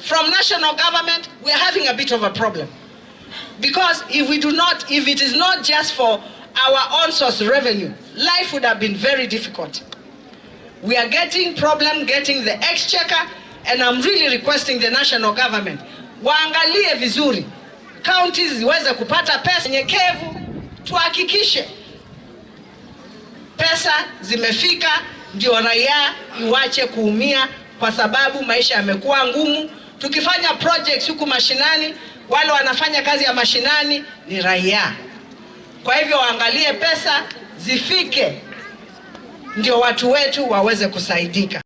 From national government, we are having a bit of a problem. Because if we do not, if it is not just for our own source revenue, life would have been very difficult. We are getting problem getting the exchequer, and I'm really requesting the national government waangalie vizuri, counties ziweze kupata pesa nyekevu, tuhakikishe pesa zimefika, ndio raia iwache kuumia, kwa sababu maisha yamekuwa ngumu. Tukifanya projects huku mashinani, wale wanafanya kazi ya mashinani ni raia. Kwa hivyo waangalie pesa zifike, ndio watu wetu waweze kusaidika.